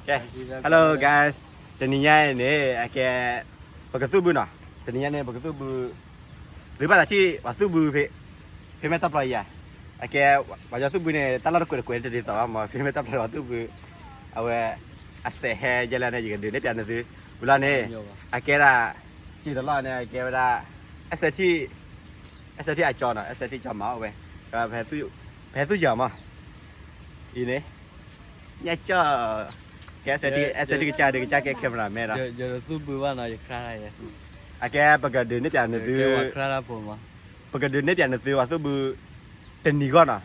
Okay, hello guys, တနံၤညါအံၤန့ၣ် အကဲ ပကသူၣ်ဘုနီၤ, တနံၤညါန့ၣ် ပကသူၣ်ဘု, သုဘၣ်သးထံၣ်ပှၤသူၣ်ဘုဖဲ, ဖဲမဲာ်တၢ်ပျီယၤ, အကဲ ပှၤကညီသူၣ်ဘုန့ၣ် တၢ်လီၢ်တကွဲးတကွဲးတဒ်သိးဘၣ်မး, ဖဲမဲာ်တၢ်ပျီပှၤသူၣ်ဘု, အဝဲ အစဲးဟဲယဲလဲၣ်န့ၣ် ယကဒုးနဲၣ်ပၠးနသု, ဝံၤလီၤန့ၣ်, အကဲဒၣ်, စံၣ်တလီၢ်န့ၣ် အကဲဝဲဒၣ်, အစဲးထံၣ်, အစဲးထံၣ်အကၠီနီၤ, အစဲးထံၣ်ကၠီမၤအီၣ်ဝဲ, ပဟဲသူၣ်ယၤမး, အံၤန့ၣ် ညါကၠီ, ကဲ အစဲးထံၣ်ကစၢ်ဒုးကစၢ်ကဲ camera man ဒီး, အကဲပကဒုးနဲၣ်ပၠးနသု, ပကဒုးနဲၣ်ပၠးနသု ပှၤသူၣ်ဘု, တနံၤဂီၢ်နီၤ,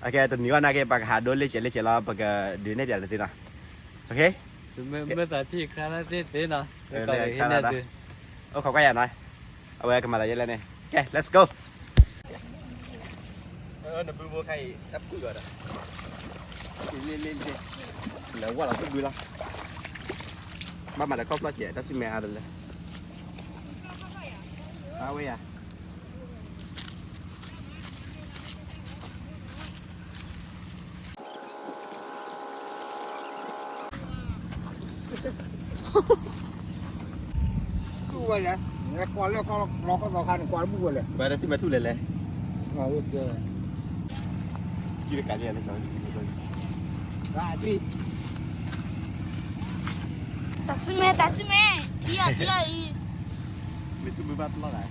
အကဲတနံၤဂီၢ်နာ်က့ ပကဟးဒိလ့ၣ်စဲးလ့ၣ်စဲးလီၤ ပကဒုးနဲၣ်ပၠးနသုနီၤ, မ့ၢ်သးထံၣ်ခါသ့ၣ်သ့နီၤ, အိၣ်ခိးကွၢ်ယၤနီၤ, အဝဲကမၤသးယဲလဲၣ်န့ၣ်, ကဲ let's go. နဘုဘိခါအံၤ တၢ်ဖုၣ်လီၤဒီး, လ့လ့လ့, လဲၤဝဲလီၤသူၣ်ဘုလီၤ, ဘၣ်မၤဒီးခီၣ်ဖျီၣ်စဲး တၢ်စံၣ်မဲအါတလၢ, အဝဲယၤ ကွၢ်လၢလီၤခီၣ်သီခါန့ၣ် ကွၢ်တဘူၣ်ဝဲလဲၣ်, ဘၣ်တၢ်စံၣ်မဲထူၣ်လဲၤလဲၣ်, တၢ်စံၣ်မဲ တၢ်စံၣ်မဲ, ထံအီၤထံအီၤအံၤ, မ့ၢ်သူၣ်ဘုဘၣ်ပလီၢ်ဂ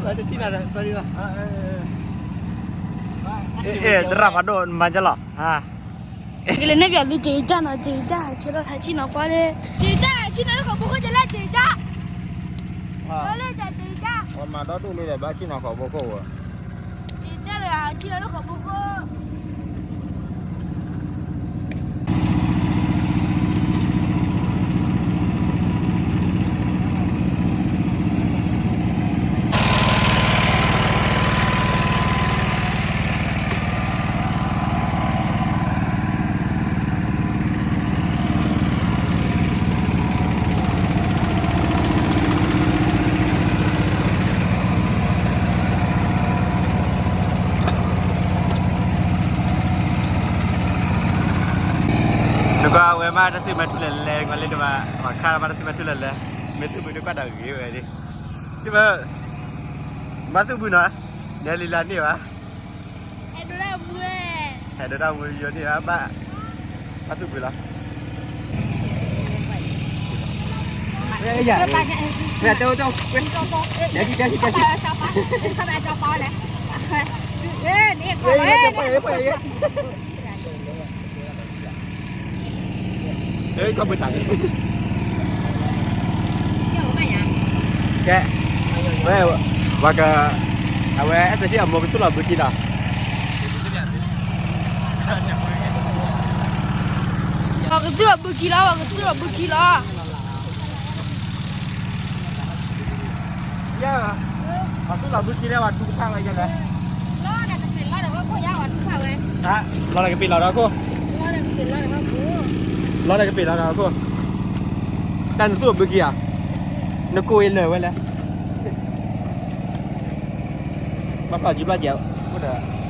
ၤ, တထံၣ်နၤဒီး sorry လီၤ, အဲ သရၣ်ဖးဒိၣ် နမၤကလီၤ, ကလဲၤနဲၣ်ပၠးသု က့ၤကၢ်နီၤ က့ၤကၢ် ဆၢထီၣ်ထါဆံၣ်နီၤ ကွၢ်လၢ, က့ၤကၢ် ဆံၣ်နီၤလၢဃိာ်ဖိခိၣ် ကလဲၤက့ၤကၢ်, လၢက့ၤကၢ်, မၤဒီဒူၣ်လံဒီး ဘၣ်ဆံၣ်နီၤဃိာ်ဖိခိၣ်ဝဲ, က့ၤကၢ်ဒီး ဆံၣ်နီၤလၢဃိာ်ဖိခိၣ် နကွၢ်ဝဲမး တၢ်စံၣ်မဲထူၣ်လဲၤလဲၤ ကွၢ်လၢတဘၣ် ပှၤခါမး တၢ်စံၣ်မဲထူၣ်လဲၤလဲၤ မ့ၢ်သူၣ်ဘုန့ၣ်ကွၢ်ဒီးဂ့ၤဝဲဒၣ်, မ့ၢ်သူၣ်ဘုနီၤ, နဲလံလၢန့ၢ်ဘၣ်, ဟဲဒိတၢ်မူယိၤန့ၢ်ဘၣ်, ဘၣ်သူၣ်ဘုလီၤ. ကဲ, ဝဲ, ဝဲက, အဝဲ အဲၣ်စထံၣ် အမိၢ်ကသူၣ်လီၤဘုခံလီၤ. ပှၤကသူၣ်လီၤဘုခံလီၤ, ပှၤကသူၣ်လီၤဘုခံလီၤ. ယဲ, ပှၤသူၣ်လီၤဘုခံလၢပှၤထူကဖၣ်ဝဲယဲလဲၣ်. လီၤန့ၣ်ကပ့ၤလီၤဒီးဟီၣ်ခိၣ်, လီၤန့ၣ်ကပ့ၤလီၤဒီးဟီၣ်ခိၣ်, တၢ်နသူၣ်အဘုခံဧါ, နကိးအံၤလၢာ်ဝဲလဲၣ်. ဘၣ်ဖျီၣ်ကံဘျီၣ်ကဲ, အိၣ်ဒီး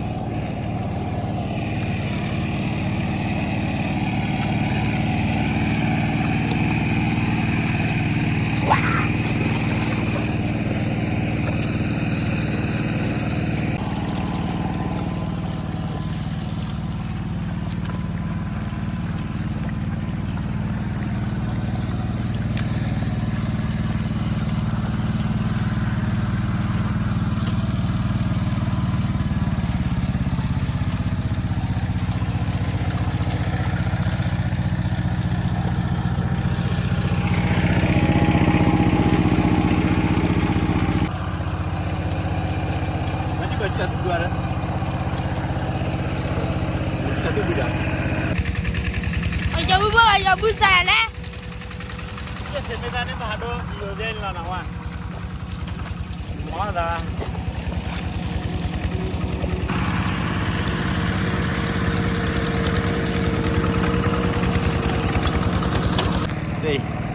အယီၤဘုဘိ အယီၤဘုစးလဲၣ်.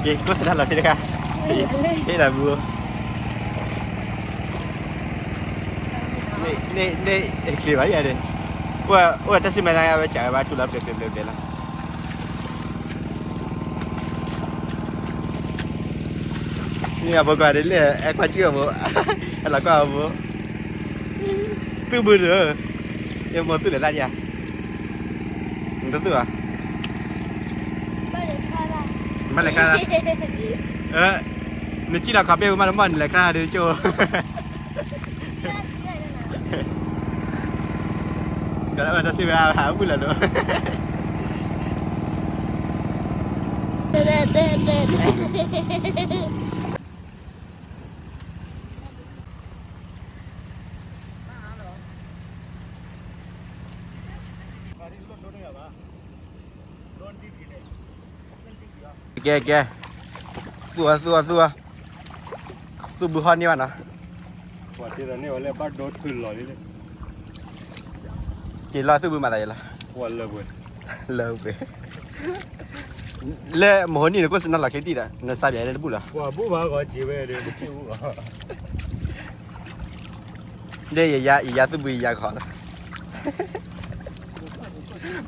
က့ၤကိးစဒၣ်လီၤဖဲတခါ, ဟ့ၣ်လီၤမူ, န့ၣ်, န့ၣ်, န့ၣ်, ချ့ဘၣ်ယၤန့ၣ်, အိၣ်တၢ်စံၣ်မဲနါဝဲစးဝဲဘၣ်တူၢ်လီၤ ပျဲၤပျဲၤပျဲၤပျဲၤလီၤ. မ့ၢ်အဖိခွါဒ်လဲၣ် အဲကွၢ်စုအဖိ, အဲလီၤကွၢ်အဖိ, သူၣ်ဘုဒု, ယမိၢ်သူၣ်လဲၤသၣ်ဒံးဧါ, နတသူၣ်ဧါ, မ့ၢ်လဲၤခါ, နစံၣ်လီၤခီပ့ၢ်ဝံၤမးတမီၢ် နလဲၤခါဒုးကၠိ ကလၢတၢ်စံးဝဲဟးဝံၣ်လီၤဒိၣ်, ကဲကဲ, သူၣ်အီၤသူၣ်အီၤသူၣ်အီၤ, သူၣ်ဘုဟီၣ်န့ၢ်ဘၣ်နီၤ, က့ၤလီၤသူၣ်ဘုမၤသးယဲလီၤ, လၢပှဲၤ, လၢမဟိနံၣ်နကိးစနၢလီၤချ့တံၢ်ဒီး နစါဘျဲၣ်လၢတဘူၣ်လီၤ, ဒ်ယယါသူၣ်ဘုယယါကဟီလီၤ,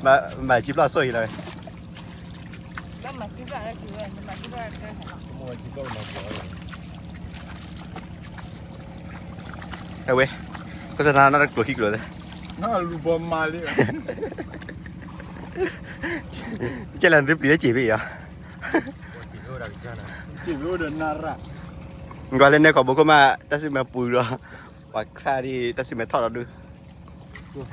မၤစံပျီၢ်ဆိၣ်အံၤလီၤ, အဝဲ, ကစၢ်နၤနီၢ်တကျိၤခံကျိၤသ့ၣ်, ကဲလၢနသုပျံၤလၢစံးဖဲအံၤ, ကွၢ်လၢနဲခီဘိခိၣ်မး တၢ်စံၣ်မဲာ်ပူၤဒီး, ပှၤခါဒ်တၢ်စံၣ်မဲာ်ထီၣ်ဒီးဒုး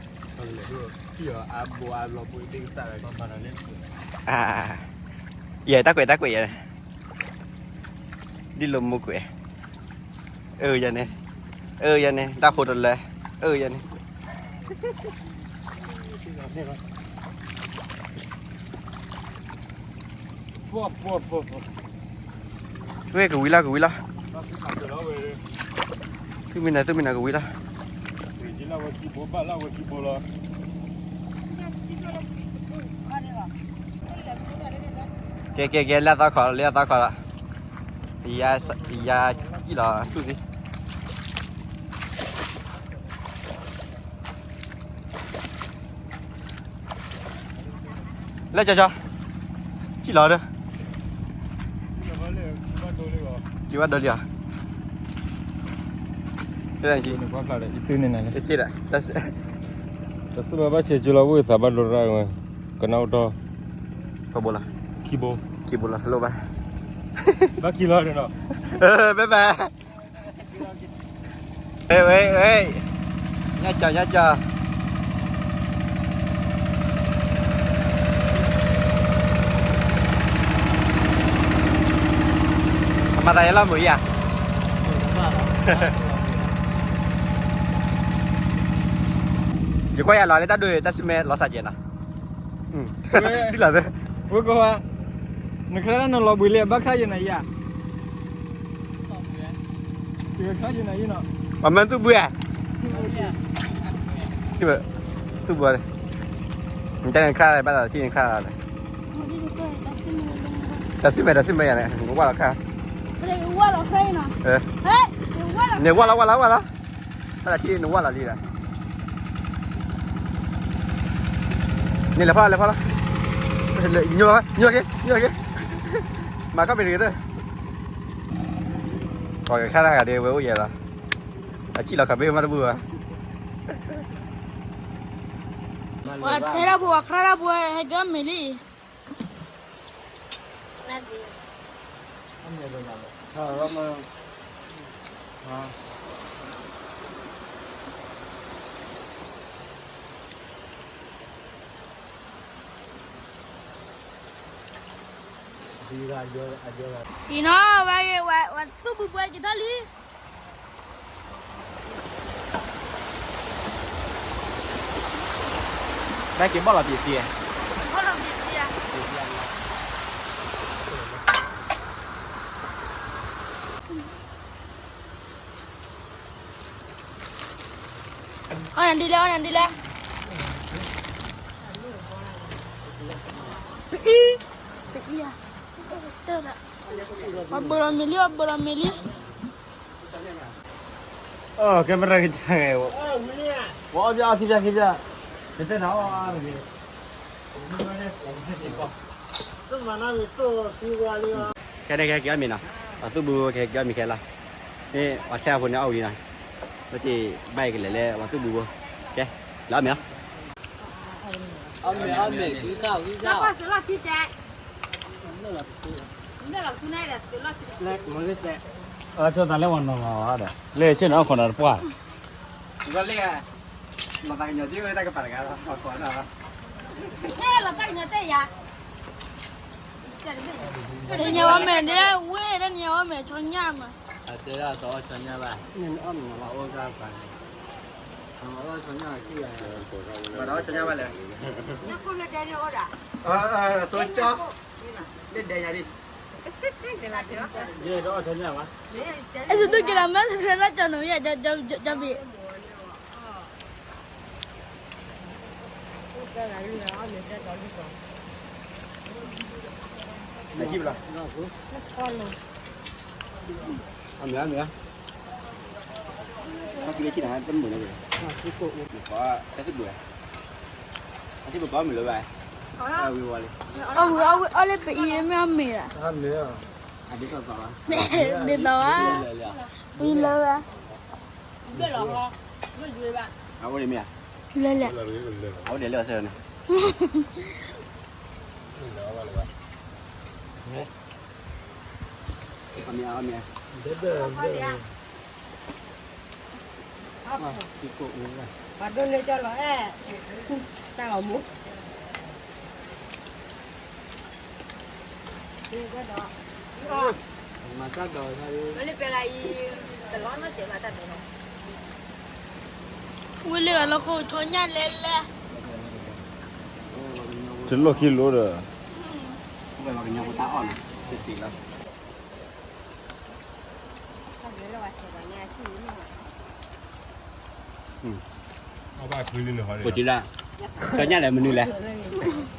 ယဲတၢ်ကွဲးတၢ်ကွဲးယဲ, ဒ်လိာ်မူကွဲး, အၢယဲန့ၣ်, အၢယဲန့ၣ် တၢ်ဖိတလၢ, အၢယဲန့ၣ်, ဝဲကဝံၤလီၤကဝံၤလီၤ, သူၣ်မံနၤသူၣ်မံနၤကဝံၤလီၤ. ကဲကဲကဲ လၢသီခီလီၤ လၢသီခီလီၤ, ယၤစံၣ်လီၤသူၣ်သံ, လၢကၠီကၠီ, စံၣ်လီၤဒီး, က့ၤဘၣ်ဒိလံဧါ, တၢ်စံၣ်, တၢ်စံၣ်ဘၣ်ဆဲးကၠီလီၤဝဲသးဘၣ်ဒိရၣ်ဝဲ, ကနၣ်အိၣ်တီၢ်, ပဘိလီၤ, ခံဘိ, ခံဘိလီၤ လိၣ်ဘၣ်, ဘၣ်ခံလီၤဒီးနီၤ, ဘဲဘဲ ဝဲဝဲဝဲ, ညါကၠီညါကၠီ, အမၤသးယဲလီၤမုာ်ယၤ, ယကွၢ်ယၤလီၤလၢတၢ်ဒိၣ်တၢ်စံၣ်မဲာ်လီၤစၢ်ကဲးနီၤ, ဒ်လီၤသ့, ဝဲကီးဝဲ, နခါနလီၤဘှံးလံ ဘၣ်ခါယနၤယၤ ပှၤမၢသူၣ်ဘှံးဧါ, သူၣ်ဘှံး, နတၢ်နခါဘၣ်သးထံၣ်နခါလီၤ, တၢ်စံၣ်မဲာ်တၢ်စံၣ်မဲာ်ယၤန့ၣ် နဝၢ်လီၤခါ, နဝၢ်လီၤဝၢ်လီၤဝၢ်လီၤ, ဘၣ်သးထံၣ်နဝၢ်လီၤလံလီၤ, န့ၣ်လဲၤဖီၣ်လီၤလဲၤဖီၣ်လီၤ, ညိက့ၤညိက့ၤ, မၤခီၣ်ဖံးတဂ့ၤသၢ ပှၤကခါတၢ်ဂၤဒ်ဝဲအိၣ်ယဲလီၤ, အစံၣ်လီၤခီဘ့ၣ်မးတဘူၣ်ဘၣ်, ပှၤထဲတၢ်ဖိ ပှၤခါတၢ်ဖိ ဟဲက့ၤအီၣ်မ့ၤလံ, အံၤနီၤ ဝဲ ဝဲ ဝဲသူၣ်ပူၤပှဲၤက့ၤထီၣ်လံ. ဘၣ်က့ၤဘီၣ်လီၤပ့ၤစံ, ဘီၣ်လီၤပ့ၤစံဧါ, အီၣ်နၤဒ်လဲၣ် အီၣ်နၤဒ်လဲၣ်, တအံၤဧါ, အဘၢၣ်လီၤမ့ၤလံ အဘၢၣ်လီၤမ့ၤလံ. ကဲမရကစၢ်ဂဲၤ, ဝဲအီၣ်ပြၣ်အီၣ်ခံပြၣ်ခံပြၣ်, တတဲနၤအီၣ်အါတဂ့ၤ, ခဲန့ၣ်ကဲက့ၤအီၣ်မ့ၤနီၤ, ပှၤသူၣ်ဘုကဟဲက့ၤအီၣ်မ့ၤခဲလီၤ. မ့ၢ်ပှၤထဲအဖိန့ၣ်အီၣ်ဝံၤနီၤ, လၢတဘၣ်အံၤကလဲၤလၢပှၤသူၣ်ဘုဖိ, ကဲ, လၢအီၣ်မ့ၤလီၤ. အီၣ်မ့ၤ အီၣ်မ့ၤ ကံခါ ကံခါ. အဆိသးလၢဝဲနီၤလီၤဒီး လၢဆ့ၣ်နီၤအီၣ်ခိးနီၤတပှၢ်, လၢ လီၤတၢ်ကညီၤတ့ၢ်ဝဲတၢ်ကပၤတဂၤလီၤ, လီၤတၢ်ကညီၤတ့ၢ်ယၤ, တနံၤအီၣ်မ့ၤဒ်ဝဲ, တနံၤအီၣ်မ့ၤဆီညၣ်မး, အတဲဒၣ်တအီၣ်ဆီညၣ်ဘၣ်, အအိၣ်ကါပၤန့ၣ်, အအီၣ်ဆီညၣ်ခံဂၤ, ဘၣ်တအီၣ်ဆီညၣ်ဘၣ်လဲၣ်, အဆိကၠီ, လၢဒဲးယၤဒ် အဲစတူၢ်က့ၤလီၤမ့ၢ်တထၢလၢကၠီနီၤ, ကၠီဘ့ၣ် နဟံၣ်ဘၣ်လီၤ, အမ့ၢ်အမ့ၢ်, ဟဲက့ၤလၢဆံၣ်နၤ တမုာ်လၢၤ, တၢ်တဘျုး, အထံပကီၢ်မ့ၢ်လၢၤဘၣ်, အဝံၤဝဲလံ, အဝံၤအီၣ်လၢပအံၤမ့ၢ်အမ့ၢ်လီၤ, ဒ်သိးဘၣ်, ဒ်သိးဘၣ်, ဝံၤလၢၤဘၣ်, အအိၣ်ဒ်မ့ၢ်ဧါ, လၢၤလၢၤ, အအိၣ်ဒ်လၢအီၤစၢၤန့ၣ်, အမ့ၢ်အမ့ၢ်, ပှၤဒိးန့ၢ်ကၠီလီၤအဲၣ်, တၢ်ဂီၤမူ မၤတၢ်ဒိး, မၤလၢပဲလၢအံၤ, တလီၤနီတစဲးဘၣ်တၢ်ဒိးလီၤ, ဝံၤလၢအလီၢ်ခိၣ်ဆီညၣ်လဲၤလဲၤ, တလိၣ်ခံလိၤဒီး, ပှၤကညီဖိတၢ်အီၣ်နီၤ, တသ့လီၤ. ကိးကံလၢ်, ဆီညၣ်လၢမနုၤလဲၣ်,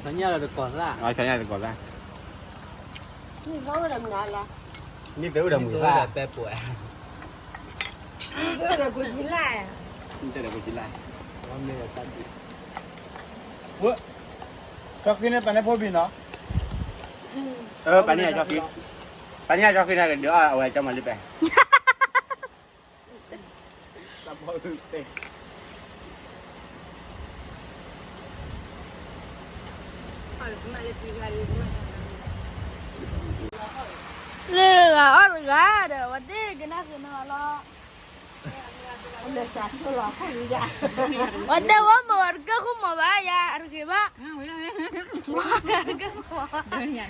ဆီညၣ်တကိးသၣ်, ဆီညၣ်တကိးသၣ်, နံၣ်သၢအိၣ်ဒီးမုၢ်သၣ်, ပဲပှဲၤ, နံၣ်သၢအိၣ်ဒီးကိးကံလၢ်, နံၣ်သၢအိၣ်ဒီးကိးကံလၢ်, ဆီဃံန့ၣ်ပာ်န့ၢ်ဖိဘံၣ်နီၤ, ပာ်န့ၢ်အဆီဃံ, ပာ်န့ၢ်အဆီဃံန့ၣ်ကဒုးအီၣ်အဝဲကၠီမၤလၢပဲ လၢဂၤအီၣ်တဂၤဒီး ဝဲသ့ၣ်ကနၣ်ဃုာ်နီၤလီၤ, ဝဲတဲဝဲမ့ၢ်ဝဲတကဲဃိမ့ၢ်ဘၣ်ယၤ အတဂ့ၤဘၣ်, မ့ၢ်ဝဲတကဲဃိမ့ၢ် ယဲ,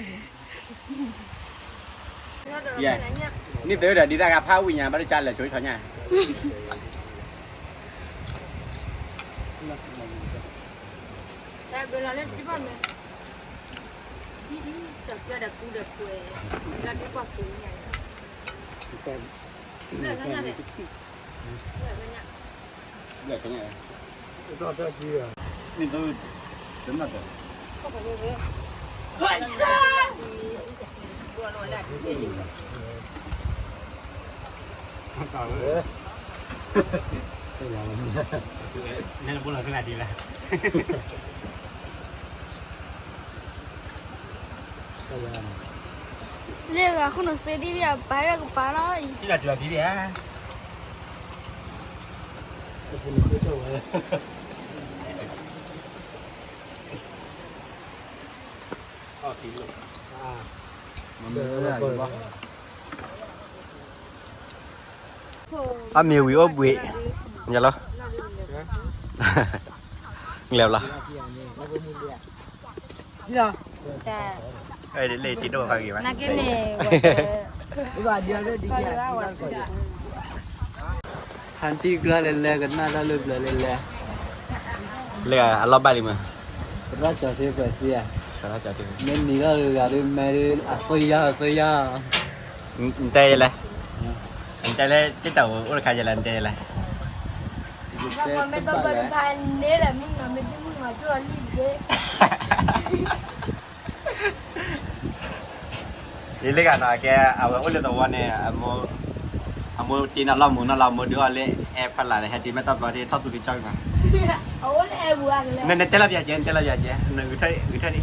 နံၣ်သၢဒီးဒ်တၢ်ဂၤဖးဝံၣ်ညါ ဘၣ်တကးလဲၤဆိဆီညါ, တၢ်ဘၢလီၤလၢတဘၣ်မ့ၢ်, ဒ်အံၤ တၢ်ပျၢ်ဒီးပူဒီးကွဲး, လၢဒ်ပှၤပူညါ, လၢဆီညါလဲၣ်, လၢဆီညါလဲၣ်, နံၣ်သၢ တမ့ၢ်တၢ် နဘိလီၤသနာ်ဒ်လဲၣ်, လၢဂၤခိၣ်နူာ်စ့ဒ်ဒ်အပာ်လၢကပာ်လီၤအံၤ, ဒ်လီၤတုၤလီၤက့ၤဒ်ဧါ, အပူၤနုာ်ဃုထီၣ်ဝဲ အမ့ၢ်ဝံၤအိၣ်ဘှံး, ညါလီၤ, လဲၤလီၤ, လၢတံၤဒိၣ်ဖးဂ့ၤဘၣ်, နာ်က့န့ၣ် ဟးတံၢ်ကျါလဲၤလဲၤ ကနၣ်တၢ်လၢပျၢၤလဲၤလဲၤ, လၢအလီၢ်ဘၣ်လံမး, ကရၢကၠီၤထံပှဲၤစံဧါ, မ့ၢ်နံၤထီၣ်တဂၤဒီး မ့ၢ်ဒ်အစိယါအစိယါ, နတဲယဲလဲၣ်, နတဲလၢ TikTok အိၣ်တခါယဲလဲၣ် နတဲယဲလဲၣ်, မ့ၢ်တဘၣ်တဖၣ်န့ၣ်လဲၣ် မုၢ်နီၤ မ့ၢ်တမုၢ်နီၤ ကၠိလီၤလံၣ်ဘ့ၣ် လၢဂၤနီၤ ကဲ အဝဲအိၣ်လၢသဝီန့ၣ် အမိၢ်တ့နီၢ်လီၢ်မူနီၢ်လီၢ်မူဒုးအီၣ်လၢ အဲၣ်ဖးလၢ်န့ၣ် ဟဲတ့မ့ၢ်တၢ်ဘျီတ့ထီၣ်သူတကၠီၣ်မး, နတဲလီၤပျၢၤကဲ နတဲလီၤပျၢၤကဲ နဂုာ်ထၢၣ် ဂုာ်ထၢၣ်န့ၣ်,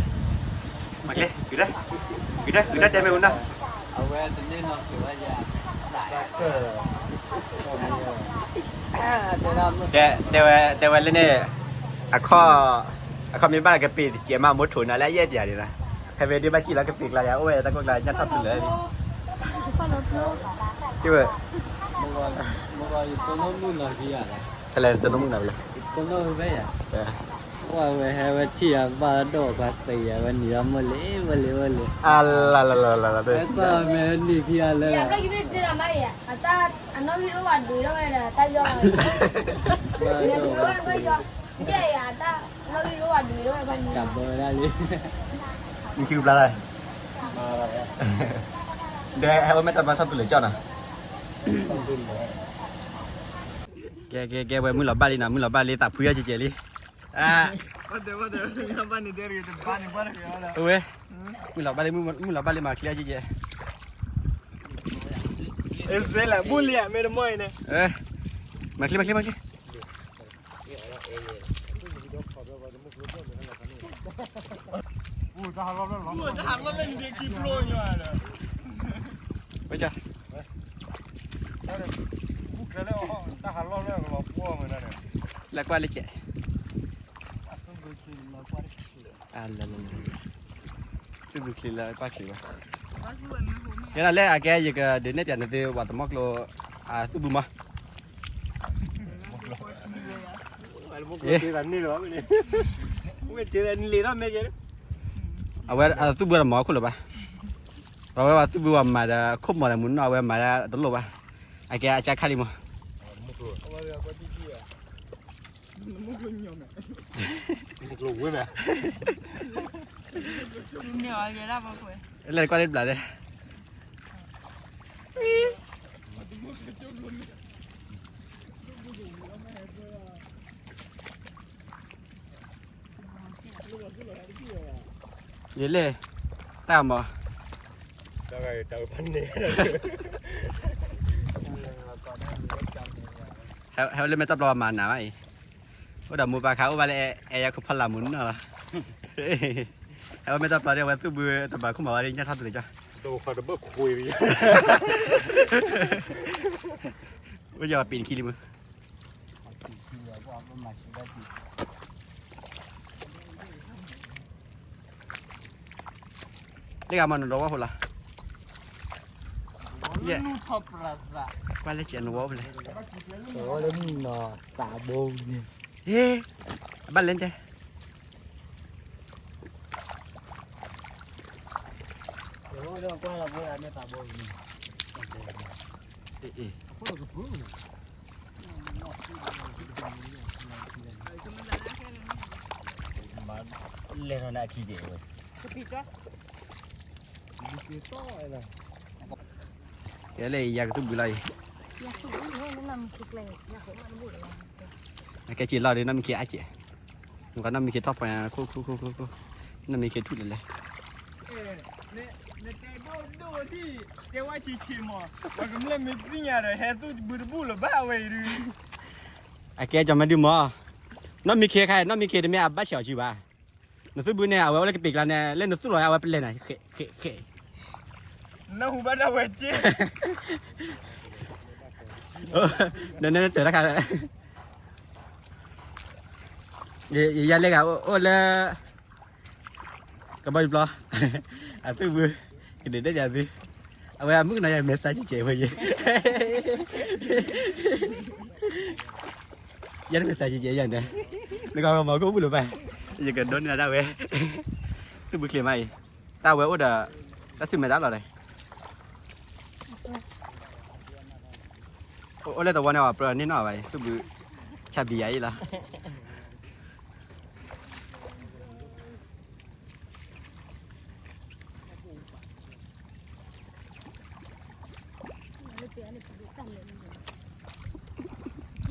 ဂုာ်ထၢၣ် ဂုာ်ထၢၣ်တဲမ့ၢ်ဝဲနီၤ အဝဲတန့ၢ်နီၢ်က့ၤဝဲယၤ, တဲ, တဲဝဲ, တဲဝဲလၢန့ၣ်, အခီၣ်, အခီၣ်မ့ၢ်ဘၣ်လၢကပ့ၤတစဲးမး မိထိးနၤလၢအယဲၢ်တယၤန့ၣ်လီၤ, ဖဲဖဲဒ်ဘၣ်စံၣ်လီၤကပ့ၤကျါယၤ အိၣ်ဝဲတၢ်ကိၢ်ကျါ ညၣ်ထီၣ်ဖုလၢာ်လံ, တဲဝဲ, ဖဲလဲၣ်တနီၣ်မုၢ်နၤဝဲလဲၣ်, ဝဲဟဲဝဲထံၣ်ယၤဘၣ်ဒီးပှၤစံးယၤဝဲနံၤဒီးမုၢ်လ့ဝဲလ့ဝဲလ့, အလလလလလ, မ့ၢ်နံၤခံဂၤလၢ အနီၣ်ဂံၢ်တအိၣ်ဘၣ်ဒုးထီၣ်ဝဲဒီးတၢ်ယီလီၤ, တၢ်ဘၢဝဲဒၣ်လံ, နခံကဘျါလၢ, ဒီးဟဲဝဲမ့ၢ်တၢ်ဘျါထီၣ်သူလၢာ်ကၠီနီၤ, ကဲ ကဲ ကဲ ဝဲမုၢ်လီၤဘၣ်လံနီၤ, မုၢ်လီၤဘၣ်လံ သးဖှံအီၤကဲကဲလံ, အဝဲ, မုၢ်လီၤဘၣ်လံ မုၢ်လီၤဘၣ်လံ မၤချံအီၤကဲကဲ, မၤချံ မၤချံ မၤချံ ဝဲ, လဲၤကွၢ်လၢကဲး, လၢ, သူၣ်ဘုချံလၢကွၢ်ချံဘၣ်, ယဲဒၣ်လၢအကဲ ယကဒုးနဲၣ်ပၠးနသု ပှၤသမီၢ်ကျိ အသူၣ်ဘုမး, အဝဲအသူၣ်ဘုတမၤခိၣ်လၢၤဘၣ်, အဝဲပှၤသူၣ်ဘုပှၤမၤဒီးခိၣ်မီၤဒီးမုၢ်နီၢ် အဝဲမၤဒၣ်တလိၣ်ဘၣ်, အကဲအကၢခါလံမး, လဲၤကွၢ်လၢတဘျးဒီး ယလဲၣ်, တၢ်မၤ, ဟဲလၢမဲာ်တၢ်ပျီမၤနၤဘၣ်အံၤ, အိၣ်ဒီးမိၢ်ပၢ်ခါအိၣ်ဘၣ်လၢအဲၣ်ယၤခိၣ်ဖီလာ်မုၢ်နီၢ်လီၤ, ဟဲဝဲမဲာ်တၢ်ပျီဒီး အဝဲသူၣ်ဘုတဘၣ်ခိၣ်မီၤဝဲဒၣ် ညၣ်ထီၣ်သူလၢာ်ကၠီ, အိၣ်ယပ့ၤနခံလံမး လၢဂၤမၤနဒီးဝဲဖိလီၤ, ကွၢ်လၢကဲးနဝဲဖိလဲၣ်, သးဘိန့ၣ်, ဟ့, ဘၣ်လဲၣ်တဲ လဲၤထီၣ်န့ၣ်အခံကဲးဝဲ, ကဲလၢယၤကသူၣ်ဘုလီၤအံၤ, အကဲစ့လီၤဒီး နီၢ်မံခ့အါကဲး, နကနီၢ်မံခ့ထီၣ်ပှဲၤ ခိၣ်ခိၣ်ခိၣ်ခိၣ်ခိၣ်, နီၢ်မံခ့ထူၣ်လဲၤလဲၤ နတဲဒိၣ်ဒိၣ်ဒံၣ်, တဲဝဲဆံးဆံးမး, ပှၤကမျၢၢ်မ့ၢ်သ့ၣ်ညါဒီး ဟဲသူၣ်ဘုတဘူၣ်လၢၤဘၣ်ဝဲအံၤဒုး, အကဲကၠီၤမၤဒုးမး, နီၢ်မံခ့ခါ, နီၢ်မံခ့တမ့ၢ်အဘၣ်ဆဲးအီၤစုဘၣ်, နသူၣ်ဘုန့ၣ် အဝဲအိၣ်လၢကပ့ၤကျါန့ၣ် လၢနသူၣ်လီၤအဝဲပလဲၤနၤ, နဟူဘၣ်ဒၣ်ဝဲက့, နနတၢၤတၢ်ခါ, ယယၤလၢဂၤအိၣ်လၢ ကဘီယူၤပျီ, အသူၣ်ဘု, ကဒုးနဲၣ်ပၠးသု, အဝဲအမုၣ်ကနီၤယၤမဲာ်ဆှးကဲးကဲးဝဲယဲ, ယဲတမဲာ်ဆှးကဲးကဲးယဲန့ၣ်, နကမၤခိၣ်ဘူၣ်လၢၤဘၣ်, ယကဒိးန့ၢ်နၤဒၣ်ဝဲ, သူၣ်ဘုချ့မးအံၤ, တၢ်ဝဲအိၣ်ဒီး, တၢ်ဆူၣ်မဲာ်တၢ်လီၤဒီး အိၣ်လၢသဝီန့ၣ် အပှၤန့ၢ်နီၣ်ဘၣ်အံၤ သူၣ်ဘု,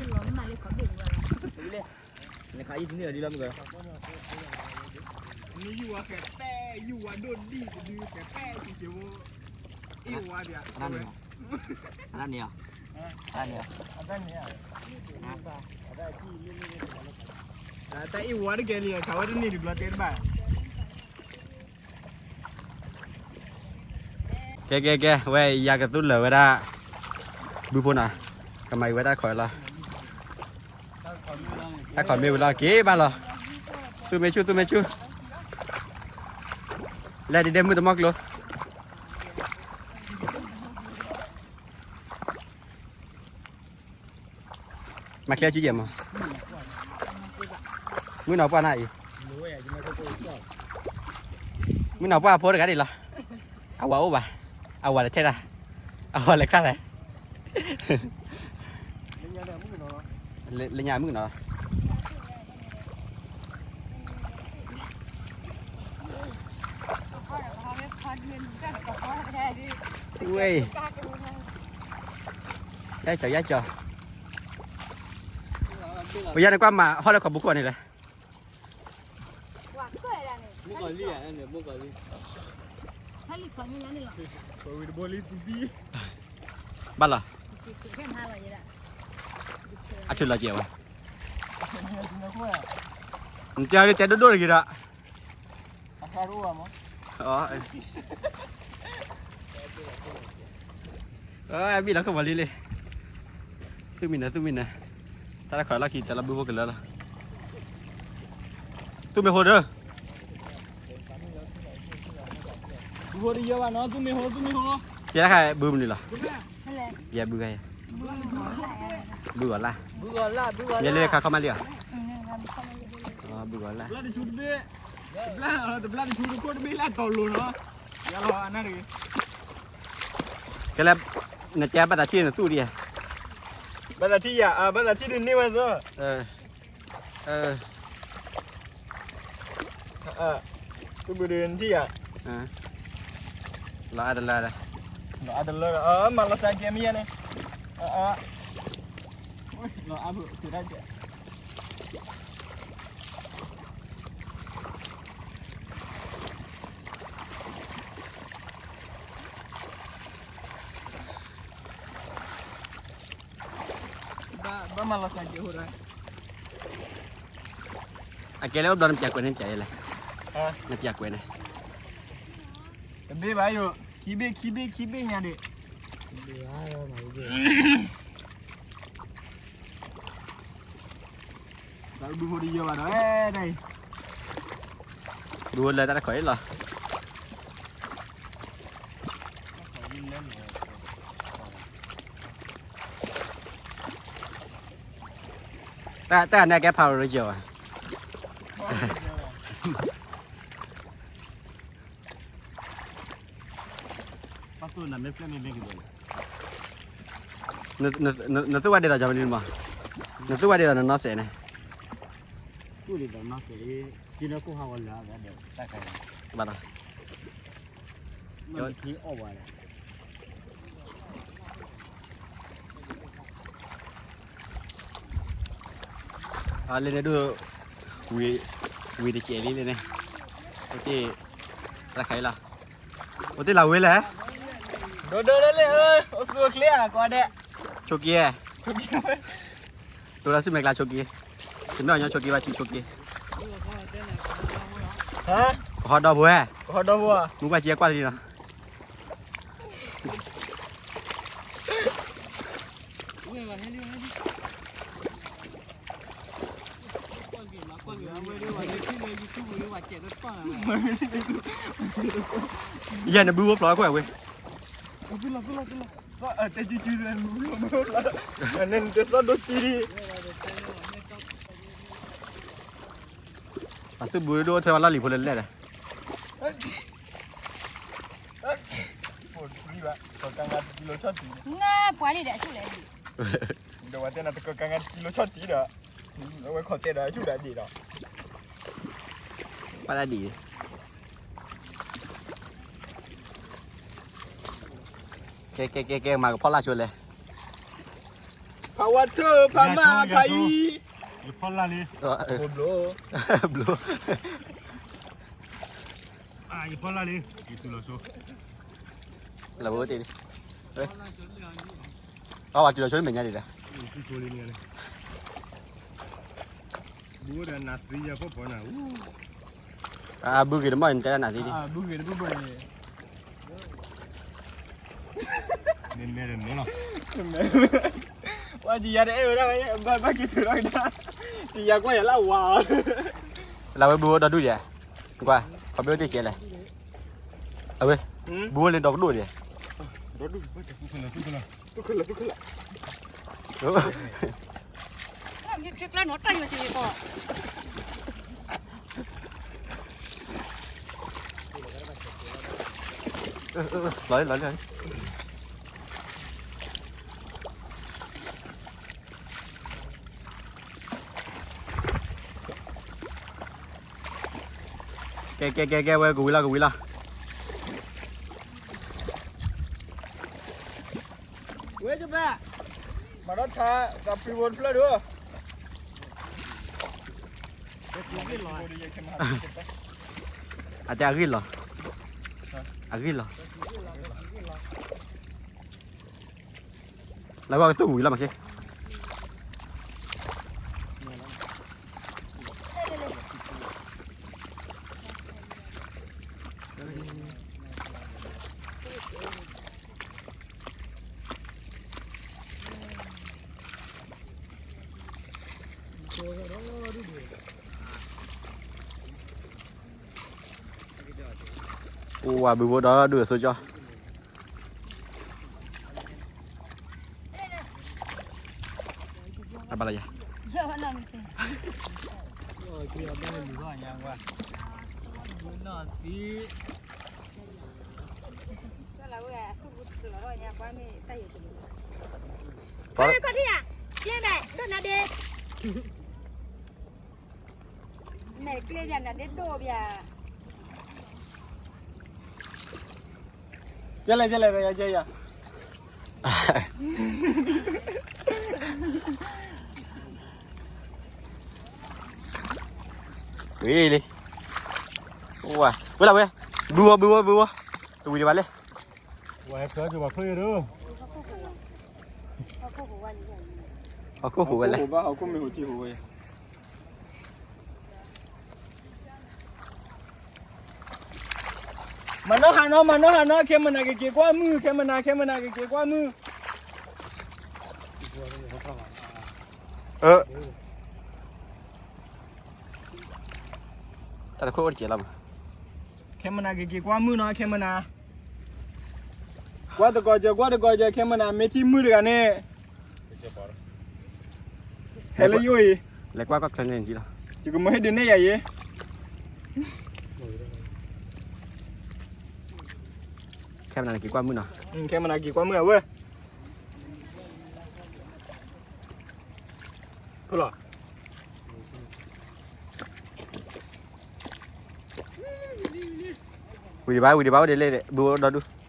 ဆါဘံယၤအံၤလီၤ. နယူၢ်ဝါကဲပဲ, ယူၢ်ဝါဒိၣ်ဒံၣ်တဒုကဲပဲ, က့ၤက့ၤဝဲ, အ့ၣ်ဝါဒံး, အတၢ်န့ၣ်, အတၢ်န့ၣ်, တၢ်အ့ၣ်ဝါတကဲလံ, ခးဝဲတန့ၢ်တဘျီတဲတဘၣ်. ကဲ ကဲ ကဲ ဝဲ ယၤကသူလၢာ်ဝဲဒၣ် ဘုဖိနီၤ, ကမၤအံၤဝဲတၢ်ခီၣ်လီၤ, တၢ်ခီၣ်မ့ၢ်ဝံၤလီၤ က့ၤဘၣ်လီၤ, သူၣ်မ့ၢ်ဆူၣ် သူၣ်မ့ၢ်ဆူၣ်, လဲၤဒ်ဒဲမုၢ်တမီၢ်ကျိ မၤချ့အစုယဲၢ်မး, မုၢ်နီၢ်ပှၢ်နၤအံၤ, မုၢ်နီၢ်ပှၢ်ဖိတဂၤဒ်လီၤ, အဝၤအိၣ်ဘၣ်, အဝၤလဲၤထဲတၢ်, အဝၤလဲၤခါလဲၣ်, လၢညါမုၢ်နီၢ် ဝဲ, ယါကၠီ ယါကၠီ, ပယါန့ၣ်ကွၢ်မၤဟီၣ်လၢခီၣ်ပူၤခိၣ်န့ၣ်လဲၣ်, ဘၣ်လီၤ, အထုးလီၤကဲဝဲ, နတဲအီၤဒ်တဲဒိၣ်ဒိၣ်တဂ့ၤဒီး အဘံၣ်လီၤခိၣ်မၤလံလံ, သူၣ်မံနၤ သူၣ်မံနၤ, တၢ်တခီၣ်လီၢ်ခံ တၢ်လီၢ်ဘုဖိကလၢလီၤ, သူၣ်မ့ၢ်ဟိဒီး, ဘုဖိတယၢဘၣ်နီၤ သူၣ်မ့ၢ်ဟိ သူၣ်မ့ၢ်ဟိ, ယဲတခါဘုမနုၤလီၤ, ယဲဘုဂၤ, ဘုဂီၤလၢ်, ယဲလၢခါခီမးလံဧါ, ဘုဂီၤလၢ်, တဘျါတဆူတဘ့ၣ်, တဘျါတဆူတခိၣ်တဘ့ၣ်လၢတီၤလိၤနီၤ, ယလီၤအနၢ်တဂ့ၤ, ကဲလၢ, နတဲဘၣ်သးထံၣ်နသူၣ်ဒံးဧါ, ဘၣ်သးထံၣ်ယၤ ဘၣ်သးထံၣ်ဒုးန့ၢ်ဝဲသီ သူၣ်ဘုဒုးနထံၣ်ယၤ, လီၤအါတလၢဒီး, လီၤအါတလၢဒီး, မၤလီၤစၢ်ကဲမ့ၢ်ယါန့ၣ်, လီၤအါဘုးကဲ, ဘၣ်မၤလီၤစၢ်ကဲဟိဒီး, အကဲလၢအိၣ်ဘျီနပျးကွဲးန့ၣ်ပျးယဲလဲၣ်, နပျးကွဲးန့ၣ်, တဘ့ၣ်ဘၣ်ယိၣ်, ခံဘ့ၣ် ခံဘ့ၣ် ခံဘ့ၣ်ညါဒံး, တၢ်ဘုဖိတယၢဘၣ်ဒီး, ဘုဖိလၢတၢ်တခီၣ်အံၤလီၤ, တၢ်န့ၣ်ကဲဖးရယၢၤဘၣ်, နသူၣ်ဝဲဒ်သိးကၠီမနုၤမး, နသူၣ်ဝဲဒ်သိးနနီၢ်စဲးန့ၣ်, ဘၣ်လီၤ, လၢန့ၣ်ဒိၣ်, ဝံၤတစဲးလံလၢန့ၣ်, အိၣ်တ့ၢ်, တၢ်ခါအံၤလီၤ, အိၣ်တ့ၢ်လၢဝ့ၤလဲၣ်, ဒိၣ်ဒိၣ်လၢလၢ, အိၣ်ဆူၣ်အိၣ်ချ့ဧါ ကိးဂၤဒဲး, ဆိးက့, တိၤလၢဆူမဲာ်ကျါဆိးက့, တမ့ၢ်အီၤညီဆိးက့ဘၣ် ဆံဆိးက့, ကဟီဒီဖိဧါ, မုၢ်ကွၢ်ကံကွၢ်လံလီၤ. ယဲၢ်နဘုဖိဖျိးခိၣ်ဝဲ, တဲသီဒိၣ်တံၢ်, ပှၤသူၣ်ဘုဒိၣ်အိၣ်ထွဲဝဲလီၢ်လံၤဖိလၢလဲၣ်ဒီး, ပှၤလံၤဒီးအဆူၣ်လဲၣ်, ဒီးဝဲတဲနၤတကကါငါတကံလိာ်ဆီၣ်တံၢ်ဒီး, အဝဲခီၣ်တဲဒီးအဆူၣ်ဒၣ်ဒံးဒီး, ပှၤဒၣ်ဒံး, ကဲ ကဲ ကဲ ကဲ မၤကဖီလာ်ဆိလဲၣ်, ဖးဝါထၢၣ် ဖးမၢ် ဖးအံၤ, ယဖီလာ်လံ, ဘျိ, ဘျိ, ယဖီလာ်လံ, ယတုၤလီၤဆိ, လၢဘိတ့ၢ်လံ, အဝဲတုၤလီၤဆိလၢမဲာ်ညါဒံးဒီး, ဘုဝဲဒီးနၤသံယၤဖီဖီနၤ, အဘုဂ့ၤတမီၢ်နတဲနၤသံလံ, ဘုဂ့ၤတဘုဘၣ်န့ၣ်, မ့ၢ်မဲဒီးမဲလီၤ. ဝဲဒ်ယၤတအဲၣ်ဝဲဒၣ်ဝဲ, ဘၣ်က့ၤထုးထီၣ်ကဒါ, ဒ်ယၤကွၢ်ယၤလၢဝါအီၤ, လၢဝဲဘုအိၣ်ဒီဒူၣ်ဒံး, ကွၢ်, ခီဘ့အိၣ်တ့ၢ်ကဲလဲၣ်, အဝဲ, ဘုအိၣ်လၢဒီကဒိၣ်ဒံး, ဒီဒူၣ်, သူၣ်ခဲလၢာ်, သူၣ်ခဲလၢာ်, သူၣ်ခဲလၢာ်. လီၤလီၤလီၤလီၤ. ကဲကဲကဲကဲ ဝဲကဝံၤလီၤ ကဝံၤလီၤ. ဝဲကဘၣ်, မၤထီၣ်ထါ, သးဖှံဖိတဖျၢၣ်ဒိၣ်. အတဲအဂ့ၢ်လီၤ, အဂ့ၢ်လီၤ. လၢဝဲကသူၣ်ဝံၤလီၤမးက့. အိၣ်ဝဲဘုဖိဒီဒူၣ်အစိကၠီ. အဘၣ်လၢယၤ. ကျဲလဲၣ် ကျဲလဲၣ် ယၤ ယၤ ယၤ. ဝံၤလံ, ဝဲလၢဝဲ, ဘုဝဲ ဘုဝဲ ဘုဝဲ, တဝံၤဒံးဘၣ်လဲၣ်. ဝဲဖျၢၣ်ကဘၣ်ဖျၢၣ်ယၤဒိၣ်, ဟီၣ်ခိၣ်ဟူးဝဲလဲၣ်, ဟီၣ်ခိၣ်မ့ၢ်ဟူးထံဟူးဝဲ. မၤနီၢ်ဟးနီၢ် မၤနီၢ်ဟးနီၢ် ခဲမနၤကက့ၤကွၢ်မုၢ် ခဲမနၤ ခဲမနၤကက့ၤကွၢ်မုၢ်. အၢ, တၢ်တခိၣ်အိၣ်တကဲးလီၤမး, ခဲမနၤကက့ၤကွၢ်မုၢ်နီၤ ခဲမနၤ. ကွၢ်သကိးစၢၤ ကွၢ်သကိးစၢၤ ခဲမနၤ မ့ၢ်ထံၣ်မုၢ်တဂၤန့ၣ် ဟဲလၢယအိၣ်အံၤ, လဲၤကွၢ်ကွၢ်ချၢန့ၣ်လီၤ, ယကမၤဟ့ၣ်ဒုးနဲၣ်ယၤအံၤ. ခဲမနၤက့ၤကွၢ်မုၢ်နီၤ, ခဲမနၤက့ၤကွၢ်မုၢ်အဝဲ ဖုလီၤ. ဝံၤဒံးဘၣ် ဝံၤဒံးဘၣ် အိၣ်ဒံးလၢ ဘုအိၣ်ဒီဒူၣ်.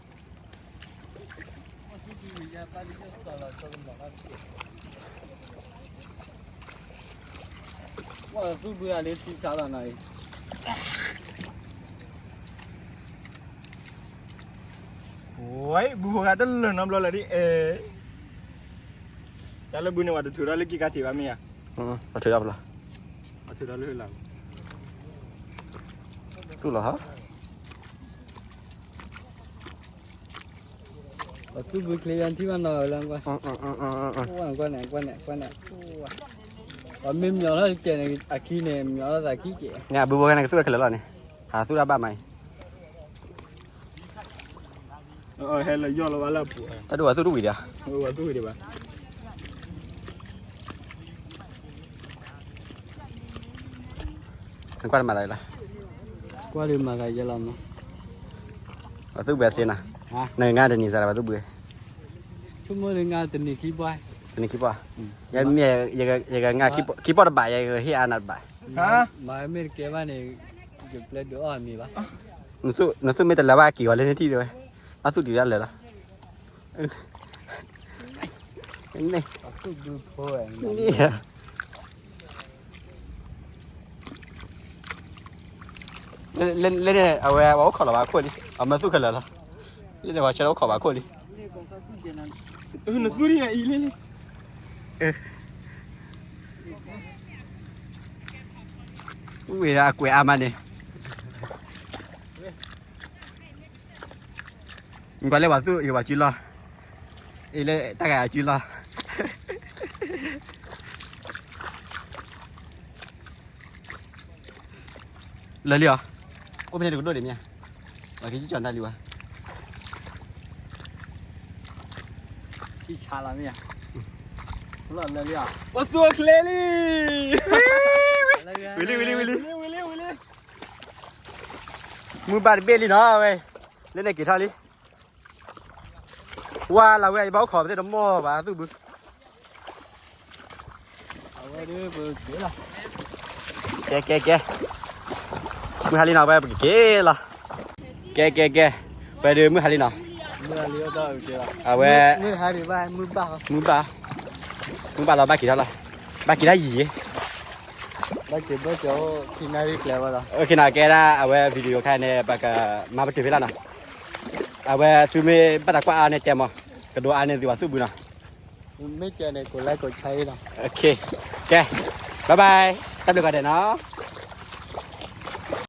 ဝဲသူၣ်ဘုလၢထံဆါလီၤနီၤအံၤ, ဝဲဘုဖိဂၤတလၢာ်နီတဘျီလၢာ်ဒ်အဲ, တၢ်လၢဘုန့ၣ် ပှၤတထုးထီၣ်လၢက့ၤကါထံးဘၣ်မ့ၢ်ဧါ, ပှၤထုးထီၣ်ဖျီ, ပှၤထုးထီၣ်လၢလၢ, တူၢ်လီၤဟီ. ပှၤသူၣ်ဘုချ့ယါထံၣ်ဘၣ်နီၤလၢကွၢ်, ကွၢ်န့ၣ် ကွၢ်န့ၣ် ကွၢ်န့ၣ်, ပှၤမ့ၢ်မျီးထီၣ်ကဲးန့ၣ် အခံန့ၣ် မျီးထီၣ်သးခံကဲး, န့ၣ်အဘုဖိဂၤန့ၣ် ကသူၣ်ဝဲခဲလၢာ်လီၤန့ၣ်, ဟးသူၣ်တၢ်ဘၣ်မးအံၤ. ဟဲလၢယီၢ်လီၤဘၣ်လၢအပူၤ, တၢ်ဒိၣ်ဝဲသူၣ်တဝံၤဒီး, သူၣ်ဝံၤဒီးဘၣ်. နကွၢ်တမၤလၢၤလီၤ, ကွၢ်ဒုးမၤသးယဲလီၤမး, ပှၤသူၣ်ဘှံးစ့နၤ, နကငါတနံၤစးလၢပှၤသူၣ်ဘှံး, ဆိကမိၣ်လၢငါတနံၤခံပှၢ်, တနံၤခံပှၢ်, ယမ့ၢ်, ယကငါခံပှၢ်တဘၣ် ယကဟ့ၣ်အါနၤတဘၣ်, မၤမ့ၢ်တကဲဘၣ်န့ၣ်, ယပျဲဒုးအီၣ်မံၤဘၣ်, နသူၣ်မ့ၢ်တလၢၤဘၣ်က့ၤဝဲလၢနထံၣ်ဒၣ်ဝဲ, ဘၣ်သူၣ်တုၤဒၣ်လၢာ်လီၤ. လၢန့ၣ် အဝဲ ပှၤအိၣ်ခိးလီၤဘၣ်ခိၣ်လံ, အမၢသူၣ်ခဲလၢာ်လီၤ, လၢန့ၣ် ပှၤဆှၢလၢအိၣ်ခိးဘၣ်ခိၣ်လံ, နသူၣ်ဒ်အံၤလံ, ဝ့ၢ်အကွဲးအါမးန့ၣ်. နကွၢ်လၢပှၤသူၣ်အ့ၣ်ပှၤစုလီၢ်, အ့ၣ်လၢတၢ်ဂၤအစုလီၢ်. လၢာ်လံဧါ, အိၣ်ဖဲန့ၣ်တကဒိၣ်ဒံးမ့ၢ်ဧါ, ပှၤကံကၠီၣ်တၢ်လံဝဲ, ထံဆါလီၤမ့ၢ်ဧါ, လၢာ်လံဧါ, အိၣ်ဆူၣ်အိၣ်ချ့လံ, ဝံၤလံ ဝံၤလံ ဝံၤလံ ဝံၤလံ ဝံၤလံ, မုၢ်ဘၣ်တဘ့ၣ်လံနီၤဝဲ, လၢန့ၣ်က့ၤထီၣ်လံ. ဝါလၢဝဲ ယဘၣ်အိၣ်ခိးပသ့ၣ်တမီၢ်ဘၣ်သူၣ်ဘု, ကဲ ကဲ ကဲ, မုၢ်ဟါလံနီၤ ဝဲပကက့ၤလီၤ, ကဲ ကဲ ကဲ, ဝဲဒုးမုၢ်ဟါလံနီၤ, အဝဲ, မုၢ်ဘၣ်, မုၢ်ဘၣ်လီၤ ဘၣ်က့ၤထီၣ်လီၤ, ဘၣ်က့ၤတၢ်ယံၤယံၤ ဘၣ်က့ၤဘၣ်က့ၤ, ကဲဒၣ်အဝဲ video ခါန့ၣ် ပကမၤပတုာ်ဖဲလီၤနီၤ, အဝဲသုမ့ၢ်ဘၣ်တၢ်ကွၢ်အါန့ၣ်တဲမး, ကဒိးအါန့ၢ်သုပှၤသူၣ်ဘုနီၤ, မ့ၢ်ကဲန့ၣ် ကိး like ကိး share လီၤ, ကဲ, bye bye, တၢ်ဘျုးဂၤဒဲးနီၤ.